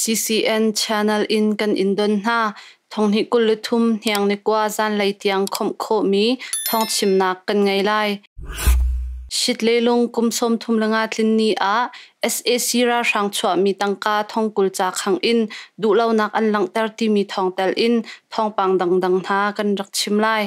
CCN channel in kan in don hna. Thonghnih 23 hniang ni kua zanlei tiang khawmh khawhmi thawngchimnak kan ngei lai. Shitlelung kum 35 tlin ni ah sac ralhrang chuahmi tangka thongkul ca khang in duhlonak an langhter timi thawng tel in thawngpang dangdang hna kan rak chim lai.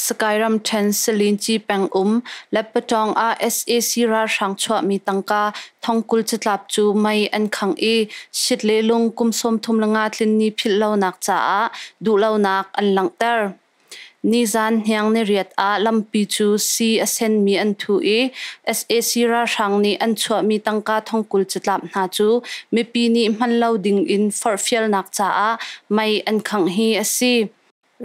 Sky ramṭhen Salinci pengum Letpatawng ah sac ralhrang chuahmi tangka thongkul catlap cu mei an khangh i sit le lung kum 35 tlin ni philhlonak caah duhlonak an langhter. Nizan hniang niriat ah lampi cu sii a senmi an thuh i sac ralhrang nih an chuahmi tangka thongkul catlap hna cu mipi nih hman lo ding in forhfialnak caah mei an khangh hi a si.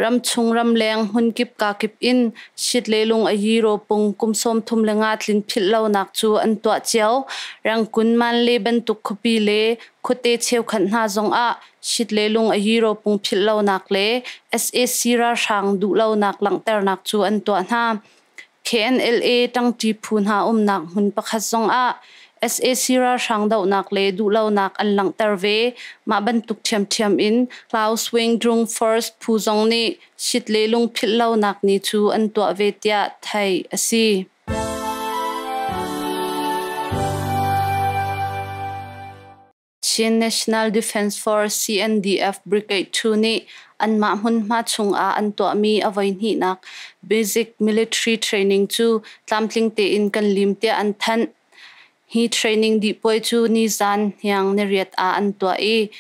Ramchung ramleng hmunkip kakip in sit le lung a yiro pung kum 35 tlin philh lonak cu an tuah cio. Rangkun Manle bantuk khuapi le khuate cheukhat hna zongah sit le lung a yiro pung philh lonak le sac ralhrang duhlonak langhternak cu an tuah hna. KNLA ṭangṭi phu hna umnak hmun pakhat zongah sac ralhrang dohnak le duhlonak an langhter ve. Mah bantuk ṭhiamṭhiam in Klaus Wing First phu zong nih sit le lung philhlonak ni cu an tuah ve tiah theih a si. Chin National Defence Force CNDF Brigade 2 nih anmah hmunhma chungah an tuahmi a voihnihnak Basic Military Training cu tlamtling tein kan lim tiah an thanh. Hi training dih puai cu nizan hniang niriat ah an tuah i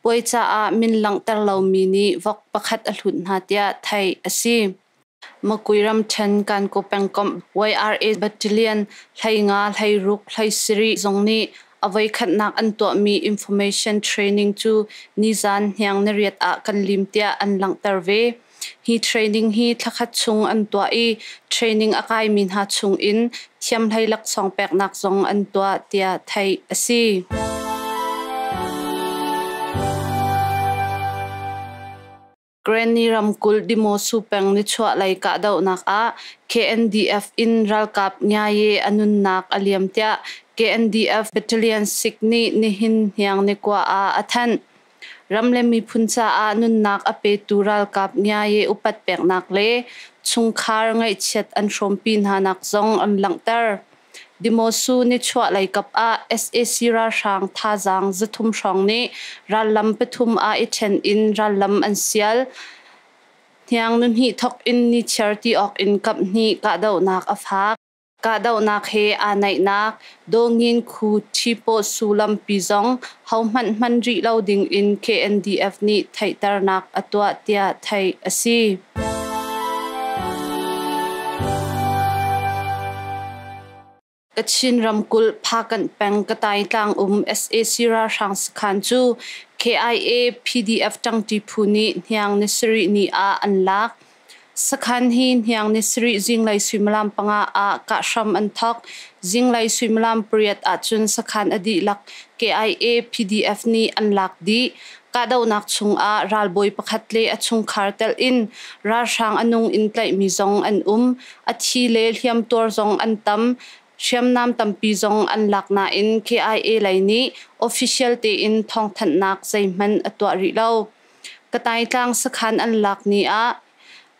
puai caah min langhter lomi nih vok pakhat a hlut hna tiah theih a si. Makui ramṭhen Kankaw pengkomh YRA Battalion 15, 16, 17 zong nih a voikhatnak an tuahmi information training cu nizan hniang nariat ah kan lim tiah an langhter ve. Hi training hi thlakhat chung an tuah i training a kaimi hna chung in thiamhlei laksawng peknak zong an tuah tiah theih a si. Granny ramkulh Dimosu peng nichuahlei kahdohnak ah KNDF in ralkap Nyaye a nunnak a liam tiah KNDF Battalion 6 nih nihin hniang nikua ah a thanh. Ram le miphun caah nunnak a petu ralkap Nyaye upat peknak le chungkhar ngaihchiat an hrawmpi hnanak zong an langhter. Dimosu nichuahlei kap ah sac ralhrang thazaang 300 hrawng nih rallam pathum ah i ṭhen in rallam an sial. Hniang nihnih thawk in nichiar ti awk in kaphnih kahdohnak a fak. Kahdohnak he aa naihnak Dawngin khu Ṭhipaw Su lampi zong hohmanh hman rih lo ding in KNDF nih theihternak a tuah tiah theih a si. Kachin ramkulh Phakanh peng Katai tlangum sac ralhrang sakhan cu KIA PDF ṭangṭi phu nih hniang ni sarih ni ah an lak. Sakhan hi hniang ni sarih zinglei suimilam 5 ah kahhram an thawk. Zinglei suimilam 8 ahcun sakhan a dihlak KIA PDF nih an lak dih. Kahdohnak chungah ralbawi pakhat le a chungkhar telh in ralhrang a nung in tlaihmi zong an um. A thi le hliamtuar zong an tam. Hriamnam tampi zong an lak nain KIA lei nih official tein thawngthanhnak zeihmanh a tuah rih lo. Kataitlang sakhan an lak ni ah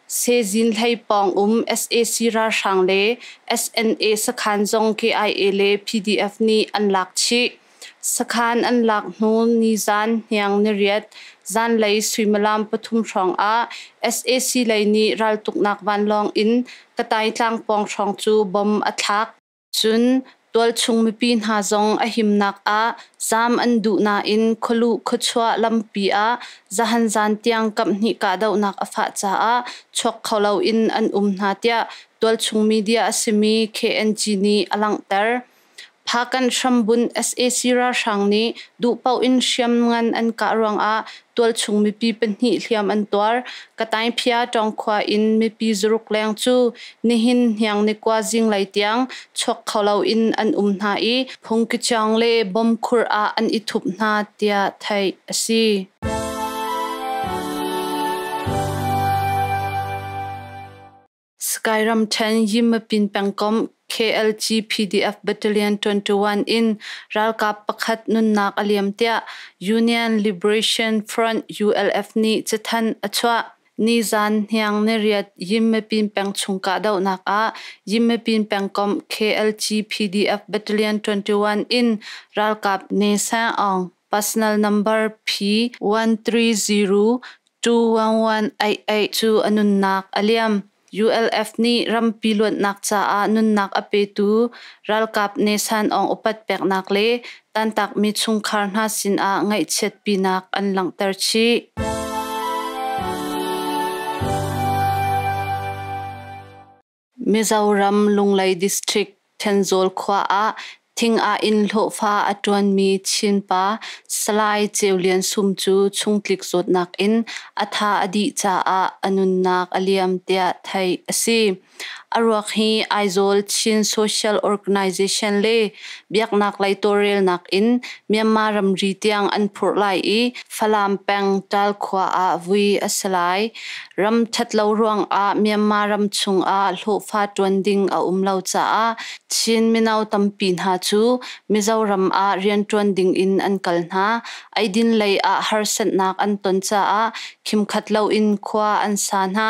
Sezin hlei pawng um sac ralhrang le SNA sakhan zong KIA le PDF nih an lak chih. Sakhan an lak hnu nizan hniang niriat zanlei suimilam 3 hrawng ah sac lei nih raltuknak vanlawng in Katai tlang pawng hrawng cu bom a thlak. Cun tualchung mipi hna zong a himnak ah zaam an duh nain khualuh khuachuah lampi ah zahan zan tiang kaphnih kahdohnak a fah caah chuak kho loin an um hna tiah tualchung media a simi KNG nih a langhter. Phakanh hrambunh sac ralhrang nih duhpaoh in hriamngan an kah ruangah tualchung mipi pahnih hliam an tuar. Kataingphia Tawngkhua in mipi 6 leng cu nihin hniang nikua zinglei tiang chuak kho loin an um hna i phungkichiang le bomkhur ah an i thup hna tiah theih a si. Sky ramṭhen Yimapin pengkomh KLG PDF Battalion 21 in ralkap pakhat nunnak a liam tiah Union Liberation Front ULF nih cathanh a chuah. Nizan hniang niriat Yimmapin peng chung kahdohnak ah Yimmapin pengkomh KLG PDF Battalion 21 in ralkap Ne San Aung personal number P130 21188 cu a nunnak a liam. ULF nih rampi luatnak caah nunnak a petu ralkap Ne San Aung upat peknak le tantakmi chungkhar hna sinah ngaihchiatpinak an langhter chih. Mizoram Lunglei District Thenzawl khua ah thing ah inn hlawhfa a ṭuanmi Chin pa Salai Ceu Lian Sum cu chungtlik zawtnak in a tha a dih caah a nunnak a liam tiah theih a si. A ruak hi Aizawl Chin Social Organization le biaknak lei tawlrelnak in Myanmar ramri tiang an phurh lai i Falam peng Ṭal khua ah vui a si lai. Ram ṭhatlo ruangah Myanmar ram chungah hlawhfa ṭuan ding a um lo caah Chin mino tampi hna cu Mizoram ah rianṭuan dingin an kal hna. Eidin lei ah harsatnak an ton caah khimkhat loin khua an sa hna.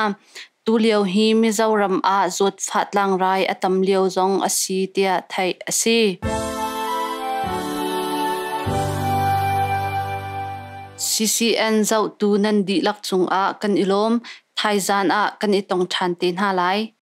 Tulio hi Mizoram ah zawtfah tlangrai a tam lio zong a si tiah theih a si. CCN zohtu nan dihlak cungah kan i lawm. Thaizan ah kan i tong ṭhan te hna lai.